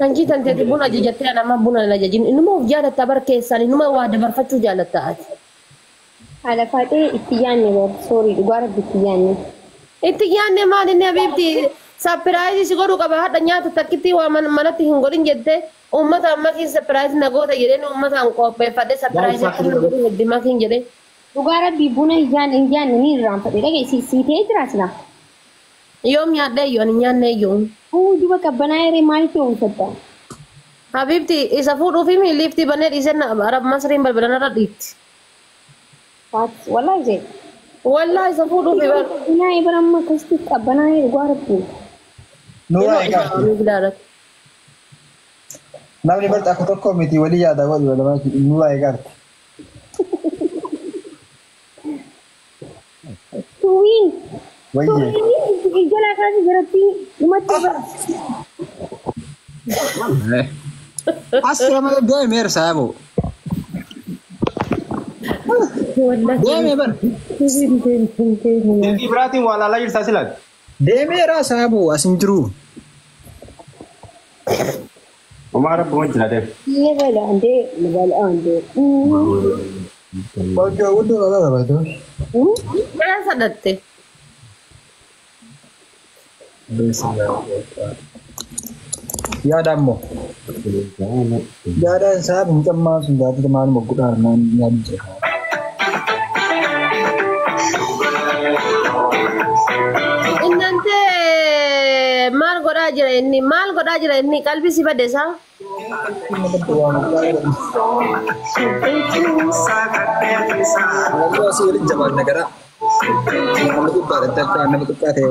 Kan tanteeti buna ajajattee nama buna hin ajajin. Inuma of jaalatta bar keessaan inuma waa dabarfachuu jaalatta ati. Haadha Faaxee itti yaanne bar soorii dhugaa rabbi itti yaanne. Itti yaanne maal inni habiibti surprise si godhuu qaba hadha nyaata takkitti waa manatti hin godhin jettee uummata makiin surprise na goota jedheen uummataan qopheeffadhe surprise akkana godhu heddi makiin jedhee. Dhugaa rabbi buna hin yaanne hin yaanne ni irraanfadhe dhagaye si si ta'ee jira sila. Yoom nyaadhee iyyuu ani nyaanne iyyuu. Uu duba qabbanaa yeree maaliif oomishadha? Habiibti isa fuudhuufi liiftii bannee dhiisee Arab Masriin balbalanarra dhiifti. Wallahi jee. Wallahi isa fuudhuufi bar. Qabbanaa bara amma akkasitti qabbanaa dhugaa rabbi. Nuuraa eegaarti. Namni barta akka tokko miti walii yaada godhu nuuraa eegaarti. Tuwiin. Wayyee. Tuwiin jalaa kaasee jiratti dhumatti bara. Asirra malee deemeera saayiboo. Deemee bar. Silkii biraatiin waa laalaa jirtaa silaati. Deemeera saayiboo as hin jiru. Homaa rabbuma jira deem. Lebala andee lebala andee. Qoljoo guddoo qaba qabatu. Mana sadatte. Yaada ammoo. Yaadaan isaa mucammaa sun jaatata maaluma godhaa naan yaadu jira. Innantee maal godhaa jira inni maal godhaa jira inni qalbii si badde isaa? Namni asii waliin jabaanna gara. Nama guddaa dadhabaa nama xiqqaa ta'e.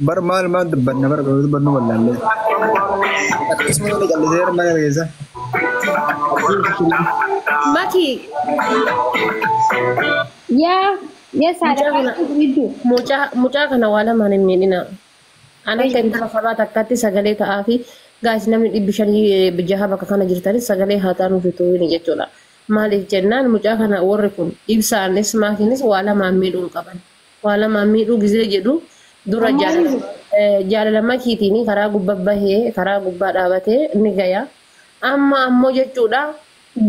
Bar maal maal dubbanna bar dubbannu wallaallee. Akkasuma namni callisee mana keessa. Maki Yaa yaa saadha gidduu. Mucaa kana waa lamaan hin miidhina. Ani akka intala sabaa takkaatti sagalee ta'aa fi gaas namni 506 bakka kana jirtanis sagalee haa ta'an ofiituu jechuudha. Maaliif jennaan mucaa kana warri kun ibsaanis maakiinis waa lamaan miidhuu hin qaban. Waa lamaan miidhuu gizee jedhu dura jaalala makiitiin karaa gubbaa bahee karaa gubbaa dhaabatee ni gaya. Amma ammoo jechuudha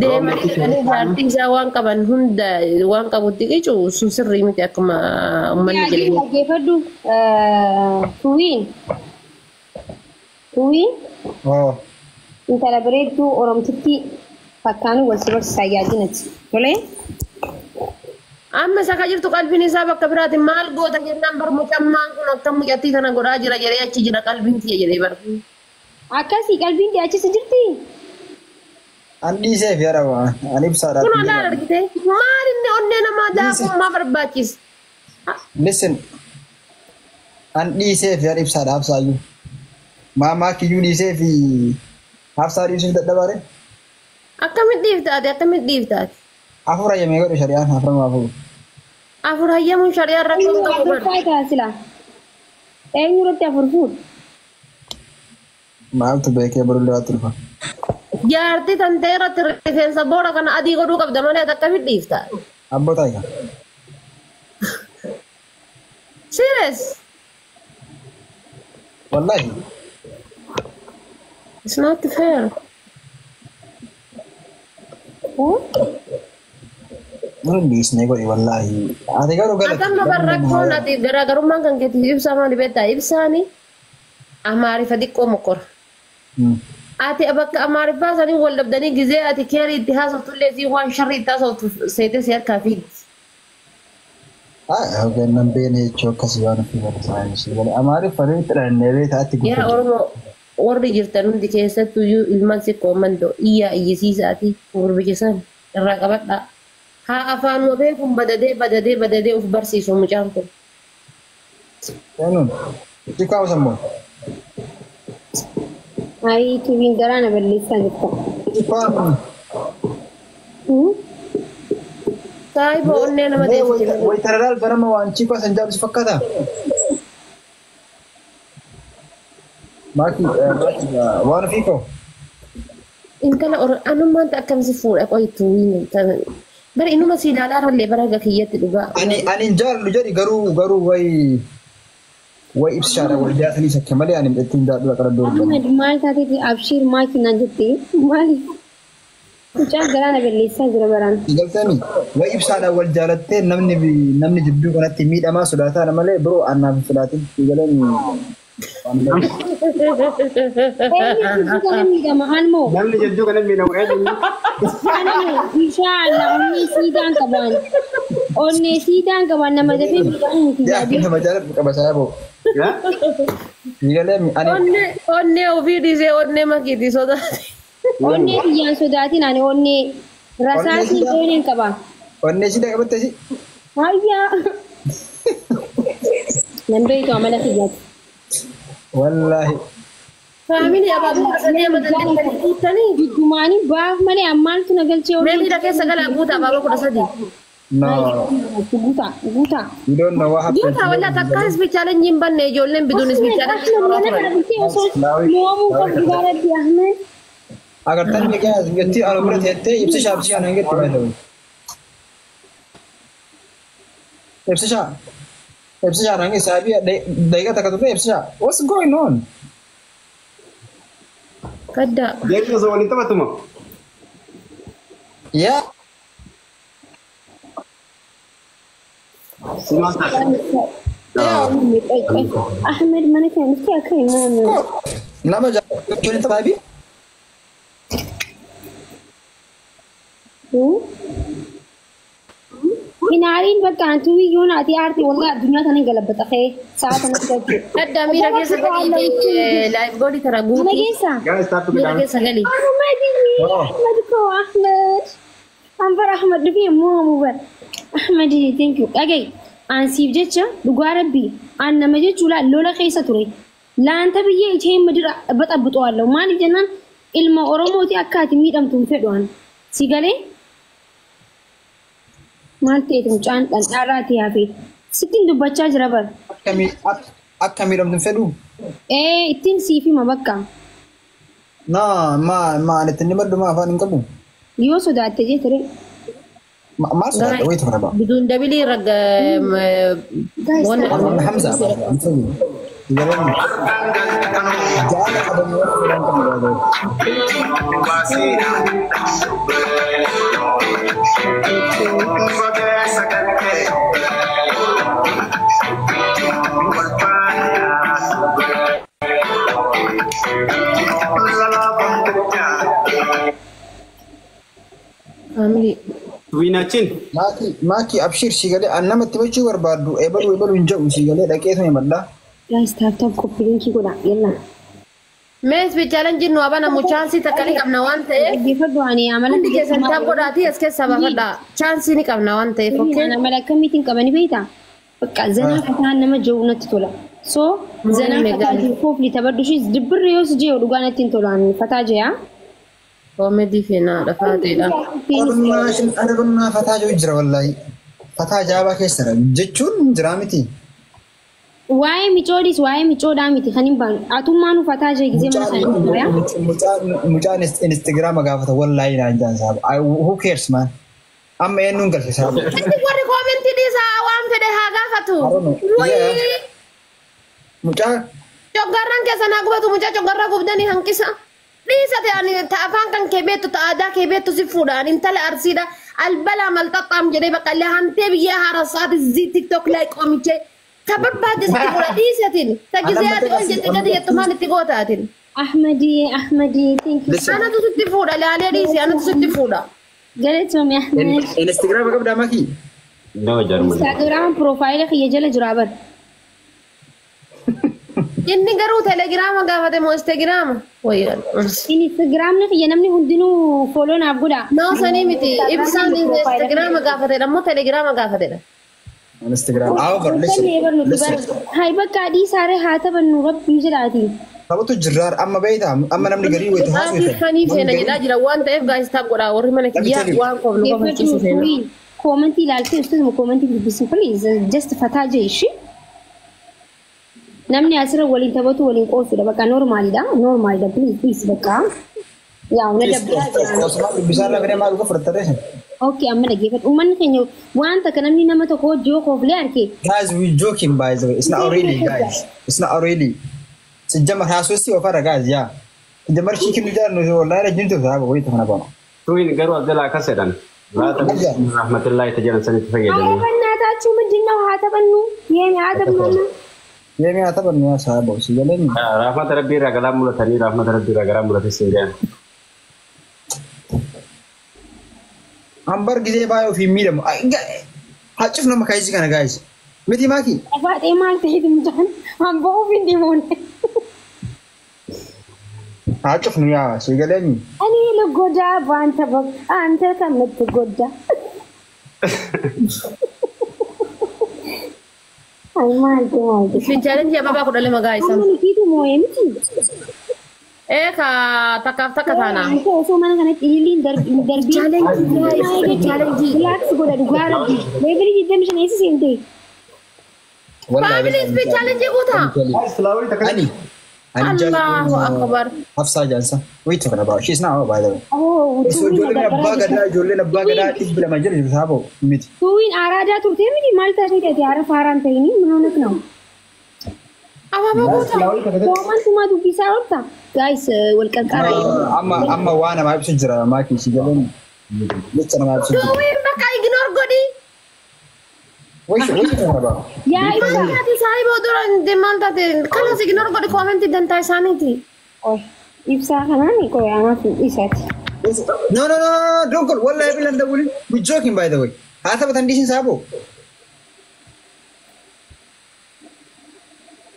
deemanii dhaqanii jaartii isaa waan qaban hunda waan qabutti qicu sun sirrii miti akkuma uummanni jedhu. Dhaggeeffadhu tuwiin tuwiin intala bareedduu Oromtitti fakkaanuu wal si barsiisaa yaadinati. Tolee. Amma isa ka jirtu qalbiin isaa bakka biraati maal goota jennaan bar mucammaan kun akka mucattii kana godhaa jira jedhee achi jira qalbiin tiyya jedhee bar. Akkasii qalbiin tiyya achis jirti. An dhiiseef yaada waan an ibsaadha. Kun alaal argite maal inni onnee namaa daakummaa barbaachisa. Listen. An dhiiseef yaada ibsaadha habsaayyuu. Maamaa kiyyuu dhiiseef habsaa dhiisuuf dadhabaare. Akkamitti dhiiftaati akkamitti dhiiftaati? Afur hayyamee godhe shari'aan afur afur. Afur hayyamuun shari'aan rakkoo hin qabu Afur faayidaa sila. Eenyu irratti afur fuudhu? Maaltu beekee barullee waatti dhufa. Jaartii tantee irratti rifeensa boora kana adii godhuu qabda malee ati akkamitti dhiifta? Abboo taayikaa. Serious? Wallahi. It's not fair. Nun dhiisnee godhe wallahi. Ati garuu galatti. Akkam bar rakkoon ati garaagarummaan kan keetii ibsaa maali beektaa? Ibsaani Amaarifa xiqqoo mokkora. Ati bakka Amaariffaa sanii wal dhabdanii gizee ati keerii itti haasoftullee si waan sharrii itti haasoftu seetee si harkaa fiigdi. Nan beene jechuu akkasii waan ofii barreessan. Amaariffa nuyi itti dhalannee beektaa itti Yaa guddatu. Oromoo warri jirtan hundi keessattuyyuu ilmaan sikkoo mandoo iyyaa iyyisiisaati gurbicha san irraa qabadhaa. Haa afaanuma beekuun badadee badadee badadee of barsiisu mucaan kun. Eenyuun? Xiqqaa sammoo. Ayii tuwiin garaa na balleessaa jirta. Xiqqaa. Saayiba onnee nama deessite. Wayitararal barama waan chiikoo san jaallu si fakkaata? Maaki waan ofii koo. Intala anummaan akkamsi fuudha qoytu bara inuma si ilaalaa irrallee bara haga kiyyatti dhugaa. Ani ani hin jaallu jedhi garuu garuu wayi. Way ibsaadha wal jaatanii shakke malee ani ittiin jaadhu qara dooru. Ahmed maal taateeti abshiir maaki naan jettee maaliif? Mucaan galaana balleessaa jira baraan. Galtanii way ibsaadha wal jaalattee namni jidduu kanatti miidhamaa sodaataa malee biroo annaaf hin sodaatin galanii. Eenyu jidduu kana miidhama anmoo? Namni jidduu kana miidhamu eenyu? Anmoo inshaallah onnee siidaan qabaan. Onnee siidaan qabaan nama dafee miidhamu miti Yaa yaadee. nama jaaladhu qaba saayiboo. Galee ani Onnee ofii dhiisee onnee makiitii sodaate. Onnee biyyaan sodaatin ani onnee rasaasiin onneen qaba. Onnee siidaa qabatte si. Hayyaa. Nan beektu amala kiyyaati. Wallaahi. Faamilii abaaboo 13 amma dandeettanii guuttanii. Giddumaanii baaf malee ammaaltu na galchee Mee miila keessa galaa guuta abaaboo 13. No. Guutaa guutaa. You don't know what happened. Guutaa walaa takka isbi challenge hin banne ijoolleen biduun isbi challenge Mana kana bultee osoo mo'amuu qabdu gaaratti Ahmed. Agartanii miqaa jetti anu bira teettee ibsa shaabsii ana hin getti baay'ee. Ibsa shaa. Ibsa shaa nange saabii daqiiqa takka turte ibsa shaa. What's going on? Gadda. Jechi osoo waliin taphatuma. Yaa. Si maal taate? Ahmed mana kana dhuftee akka hin mo'amne. Nama jaallachuun hin taphaa. Inaariin bakka antuu yoo naati aarti walgaa addunyaa kana hin galabbata ka'ee sa'a kanatti jechuudha. Gadda miira keessa galii live goolii tara Mana guutii. keessa. Guys, tap Miira godhaa. keessa galii. Ahmed Ahmed koo Ahmed. Anbar Ahmed dhufee mo'amu bar. Ahmed thank you. Dhaga'i aan siif jecha dhugaa rabbii aan nama jechuudha lola keessa ture. Laanta biyya ishee madira baxabbuxu maaliif jennaan ilma Oromooti akka ati miidhamtu hin fedhu an. Si galee maal ta'eeti mucaan dhandhaarraa hafe sittiin dubbachaa jira bar. Akka miidhamtu hin fedhu. Ee ittiin siif hima bakka. Naa maa maa ani ittiin maddu maa afaan hin qabu. Yoo sodaatte jettire. Maal sodaadha wayii tokko dhabaa. Biduun dabilii ragga. Hamza. Jaala qabanii waan fedhan qabu. Faamilii. Wiinachin. Maaki maaki abshir si galee an namatti bachuu barbaaddu eebaluu eebaluu hin jedhu si galee dhaqee tumi madda. Guys tap tap copy link godha yalla. Mee isbi challenge nu abana muchaansii takka ni qabna waan ta'eef. Dhaggeeffadhu ani amala Hundi keessan tap godhaatii as keessaa baafadhaa. Chaansii ni qabna waan ta'eef. Okay. Ani amala akkamiitiin qabani beektaa? Bakka zanaa fataan nama jiru natti tola. So zanaa fataa koofli taphadhu ishee dibbirri yoo si jiru dhugaa natti hin tolu ani fataa ji'a. Koomedii feenaadha faateedha. Argannaa fataa jiru jira wallaahi. Fataa jaabaa keessa jechuun jira miti. Waa'ee micoodis waa'ee micoodhaa miti kan hin baanu. Atummaan fataa jee gisee mana sana Mucaan Instagiraama gaafata wallaahi naan jaan saaba. Who cares man? Amma eenyuun galche saaba. Itti warri koomentii dhiisaa waan fedhe haa gaafatu. Wayii. Mucaa Coggarraan keessa naa gubatu mucaa coggarraa gubdanii hanqisa. Dhiisa ta'e ani afaan kan kee beektu ta aadaa kee beektu si fuudha ani intala arsiidha albalaa malxaxxaam jedhee bakka illee hantee biyya haarasaati zii tiktok lay qoomichee ta barbaadde sitti fuudha dhiisatiin ta gisee ati ol jette gadi jettu maal itti gootaatiin. Ahmadii Ahmadii thank you. Anatu sitti fuudha laalee dhiisi anatu sitti fuudha. Galatoomii Ahmed. Instagiraama qabdaa makii? Nama jaarmanii. Instagram profaayila kiyya jala jira bar. Inni garuu telegiraama gaafate moo instagiraama? Wayyaa. Instagramni kiyya namni hundinuu follow naaf godha. Noo sanii miti ibsaan instagiraama gaafatedha moo telegiraama gaafatedha? Instagram. However, listen. Listen. Hai bakka dhiisaaree haa taphannu rabbii jedhaati. Taphatu jirraar amma beektaa amma namni garii wayita Maatii fanii feena jedhaa jira waan ta'eef gaayis taap godhaa warri mana kiyyaa waan koofnu kofachiisu feena. Koomentii ilaaltee ustazuma koomentii dubbisi please just fataa jee ishee. Namni asirra waliin taphatu waliin qoosudha bakka normaalidha normaalidha please please bakka. Yaa na dabbalaa jira. Osuma dubbisaa irraa fedhee maal dhuga fudhatta reessa? Okay, amma dhaggeeffadhu. Uummanni keenya wanta kana namni nama tokko hojii yoo kooflee arge. Guys, we joking by the way. It's not really, guys. It's not really. ሲጀመር 23 ወፈረ guys, yeah. ሲጀመር ሺህ ኪሎ ጃር ነው ወላሂ ረጅም ture saaba wayita kana ba'a. Tuwiin garuu as jalaa akkas jedhan. Laata rahmatullahi tajaajila sanitti ኧረ fayyadamee. በእናታችሁ ምንድን ነው ሀተበኑ ይሄን ሀተበኑ Yeemi haa taphannu yaa saaba si galeen. Rahmata rabbii irraa garaa mulatanii rahmata rabbii irraa garaa mulate siin jedhan. Hambar gisee baay'ee ofiin miidhamu. Hacuuf nama kaayisi kana guys. Miti maaki. Afaadhee maal ta'eeti mucaan hamba'uuf hin deemuun. Hacuuf nu yaa si galeen. እኔ ልጎዳ በአንተ አንተ ከምትጎዳ አይ ማለት ማለት Speed challenge ababaa 12 guys. Amma nutiitu moo'ee miti. Ee ka takkaaf takka taana. አንተ osoo mana kanatti ililiin darbii Challenge guys, speed challenge. Relax godha dhugaa rabbi. Levelii 25 eessa seente? Family speed challenge guutaa. Ani. Ani Allahu akbar. Hafsaa Jaansa. Wayita kana ba'a. She's not by the way. Oh, Osoo ijoolleen abbaa gadaa ijoolleen abbaa gadaa 200 jira jiru saaba miti. Tuwiin araadaa turtee miti maal taatee taate ara faaraan ta'ini ምን ሆነህ ነው? Ababaa guutaa. Hoomaan tumaa dubbisaa oolta. Guys, wal qarqaraa. Amma amma waa namaa ibsu jira maakii si galeen jecha namaa ibsu jira. Tuwiin bakka ignore godhi. Wayita kana ba'a. Yaa Maal ibsa. taate saayiboo dura maal taate kanas ignore godhi comment dantaa isaaniiti. Oy, ibsaa kanaan qoy anaaf isaati. No, no, no, no, don't call. Wallahi bilan dawulin. We joking by the way. Haa taphatan dhiisin saabo.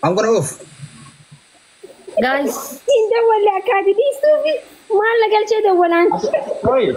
I'm gonna off. Guys, Hin dawwalle akkaati dhiistuufi maal na galchee dawwalaan. Oye.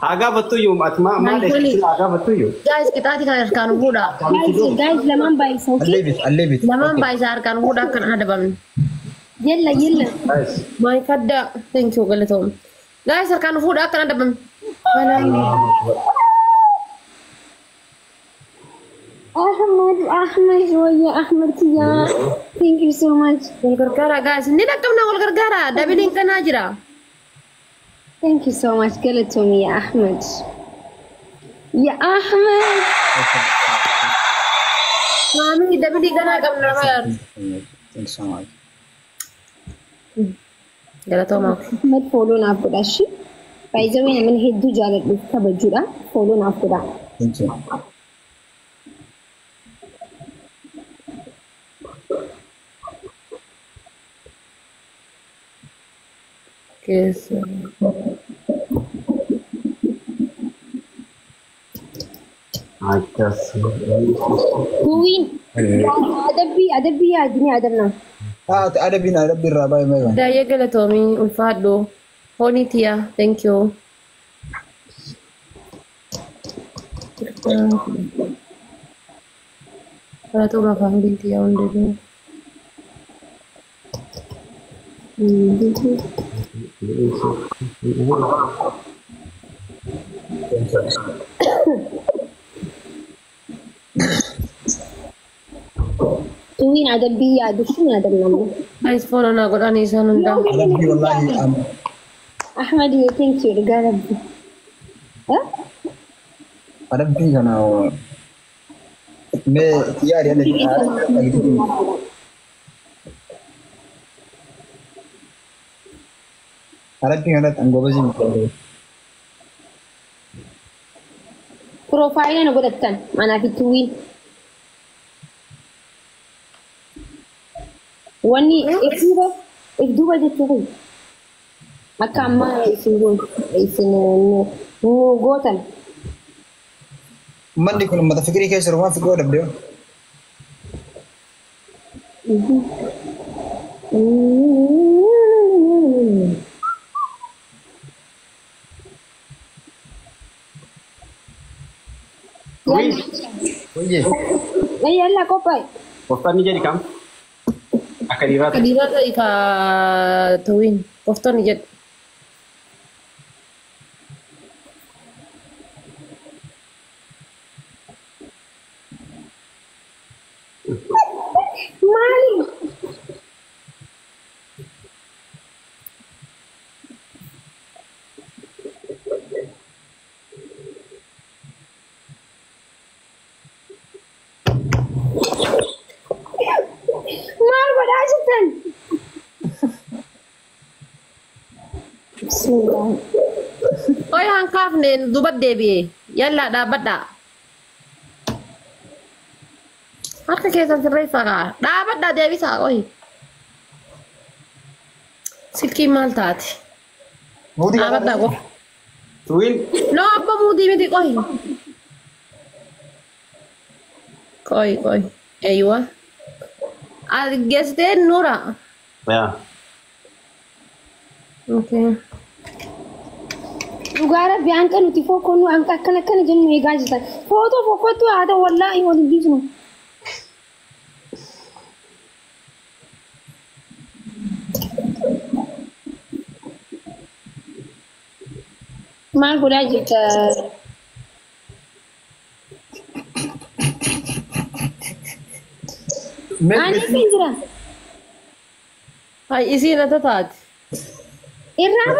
Haa gaafattuyyuu ati maal eegsisuu haa gaafattuyyuu. Guys, qixaatii kana harkaan fuudha. Guys, guys lamaan baay'isa. I'll leave it. I'll leave it. Lamaan baay'isaa harkaan fuudha akkan adabamne. Yalla yalla. Guys. My kadda, thank you galatoom. Guys, harkaan fuudha akkan adabamne. Ahmed, Ahmed, wayya Ahmed kiyyaa. Thank you so much. Wal gargaara guys, ni dhaqqabna wal gargaara. Dabiliin kanaa jira. Thank you so much. Galatoom ya Ahmed. Ya Ahmed. Maamii dabilii kanaa qabna bara. Thank you so much. Galatooma. Ahmed follow naaf godha shi. By the way namni hedduu jaaladhuuf kabajuudha. Follow naaf godha. Thank you. Keessa. Akkas. Tuwiin adabbii adabbii yaadni adabna. Haa adabbiin adabbii irraa baay'ee baay'ee. Daa'ee galatoomii ulfaadhu. Hooni tiya, thank you. Galatooma faamiliin tiya hundinuu. Tuwiin adabbii yaadu shi adabna. Guys, follow naa godhanii isaan hundaa. Adabbii wallahi amma. Ahmed thank you dhugaa rabbi. Adabbii kana mee yaadi adabbii. Adabbii kanatti angobazii miti. Profaayila na godhattan manaa fi tuwiin. Wanni if duuba jechuu kun akka ammaa isin isin nu gootan. Manni kun uummata fikirii keessa jiru waan fikirii dhabdee. Oye. Yalla qophaa'e. Qoftaan jedhi kam? Akka dhiiraa Akka dhiiraa ta'e ka tuwiin qoftoonni jedhu. Maali? Bismillah. Qoy hankaafne duuba deebi'e. Yallaa dhaabbadhaa. Harka keessan sirreessaa kaa. Dhaabbadhaa deebisaa qoy. Silkiin maal taate? Muudii Dhaabbadhaa qoy. Tuwiin No abba muudii miti qoy. Qoy qoy. Eeywa. Argistee Nuura. yaa. Okay. Dhugaa rabbi hanqa nuti fokkonnu hanqa akkana akkana jennu eegaa jirtan. Footoo fokkottu haa ta'u wallaahi wal hin dhiisnu. Maal godhaa jirta? Ani sin jira. Hai isiin ata taate. Irraa